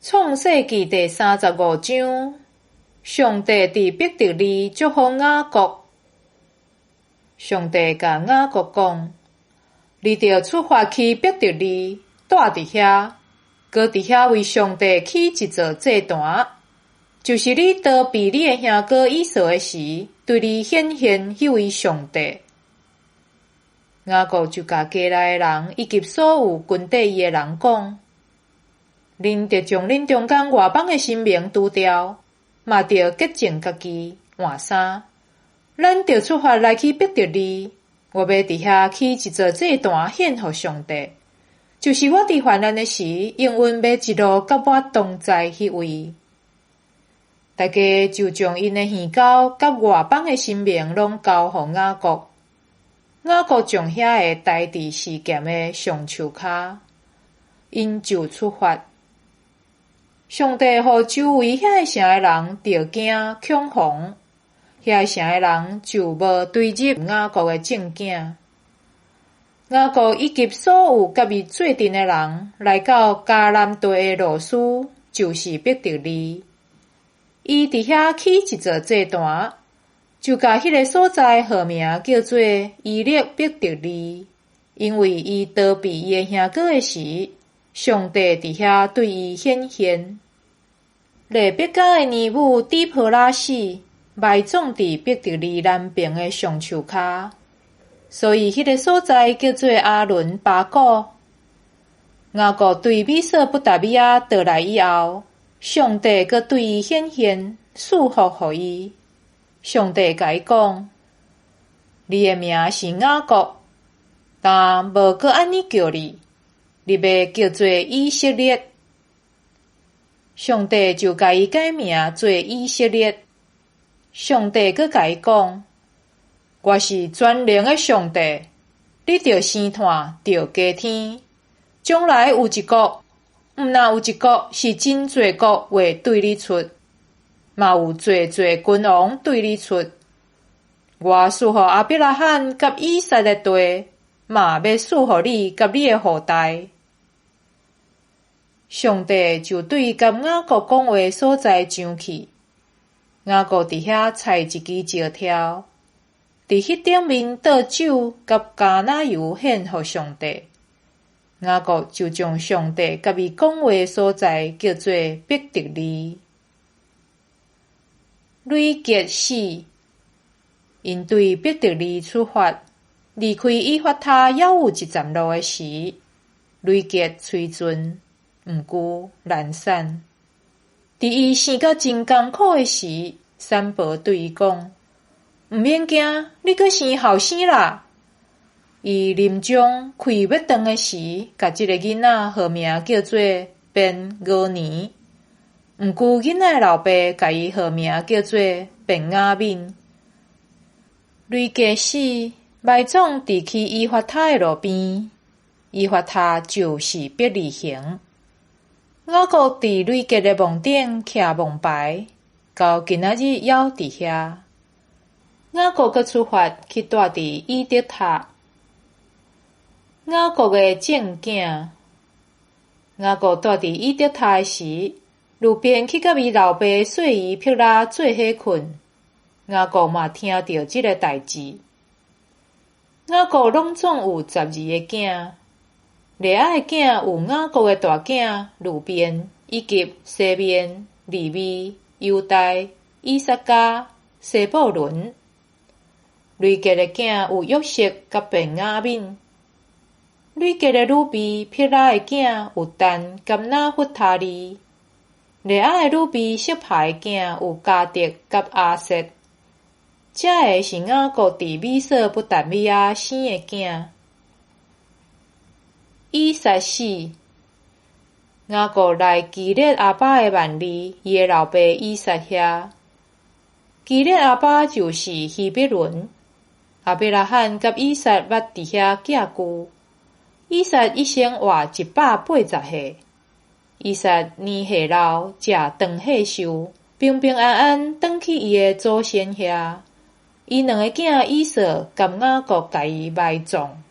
創世記第35章，上帝佇伯特利祝福雅各。上帝共雅各講：你著出發去伯特利，蹛佇遐，閣佇遐為上帝起一座祭壇，就是你逃避你的兄哥以掃的時，對你顯現彼位上帝。雅各就共家內的人以及所有跟綴伊的人講：恁著將恁中間外邦的神明除掉，嘛著潔淨家己，換衫。咱著出發來去伯特利，我欲佇遐起一座祭壇獻予上帝，就是我佇患難的時，應允欲一路佮我同在彼位。大家就將𪜶的耳鈎佮外邦的神明攏交予雅各。雅各將遐个抬佇示劍的橡樹跤，𪜶就出發。上帝予周圍遐个城的人著驚恐惶，遐个城的人就無追入雅各的眾囝。雅各以及所有佮伊做陣的人，來到迦南地的路斯，就是伯特利。伊佇遐起一座祭壇，就共彼个所在號名叫做伊勒伯特利，因為伊逃避伊的兄哥的時，上帝佇遐對伊顯現。利百加的乳母底波拉死，埋葬佇伯特利南爿的橡樹跤，所以彼个所在叫做亞倫巴谷。雅各對美索不達米亞倒來以後，上帝閣對伊顯現，賜福予伊。上帝共伊講：你的名是雅各，但無閣按呢叫你，你欲叫做以色列。上帝就共伊改名做以色列。上帝閣共伊講：我是全能的上帝，你著生湠，著加添。將來有一國，毋但有一國，是真濟國會對你出，嘛有濟濟君王對你出。我賜予亞伯拉罕佮以撒的地，嘛欲賜予你佮你的後代。上帝就對佮雅各講話所在上去，雅各佇遐拆一支石柱，佇彼頂面倒酒佮橄欖油獻予上帝。雅各就將上帝佮伊講話所在叫做伯特利。累結死，𪜶對伯特利出發，離開以法他猶有一站路的時，累結催盡，毋過難產。佇伊生甲真艱苦的時，產婆對伊講：毋免驚，你閣生後生啦。伊臨終氣欲斷的時，共這个囡仔號名叫做便俄尼。毋過囡仔的老爸共伊號名叫做便雅憫。累結死，埋葬佇去以法他的路邊。以法他就是伯利恆。雅各佇累結的墓頂徛墓牌，到今仔日猶佇遐。雅各閣出發去蹛佇以得塔。雅各的眾囝，雅各蹛佇以得塔的時，流便去佮伊老爸細姨辟拉做伙睏。雅各嘛聽著這个代誌。雅各攏總有12个囝，利亞的囝有雅各的大囝流便，以及西緬、利未、猶大、以薩迦、西布倫。累結的囝有約瑟佮便雅憫。累結的女婢辟拉的囝有但佮拿弗他利。利亞的女婢悉帕的囝有迦得佮亞設。這个是雅各佇美索不達米亞生的囝。以撒死，雅各來基列阿巴的萬利，伊的老爸以撒遐。基列阿巴就是希伯崙。亞伯拉罕佮以撒捌佇遐寄居。以撒一生活180歲。以撒年歲老，食長歲壽，平平安安轉去伊的祖先遐。伊兩个囝以掃佮雅各共伊埋葬。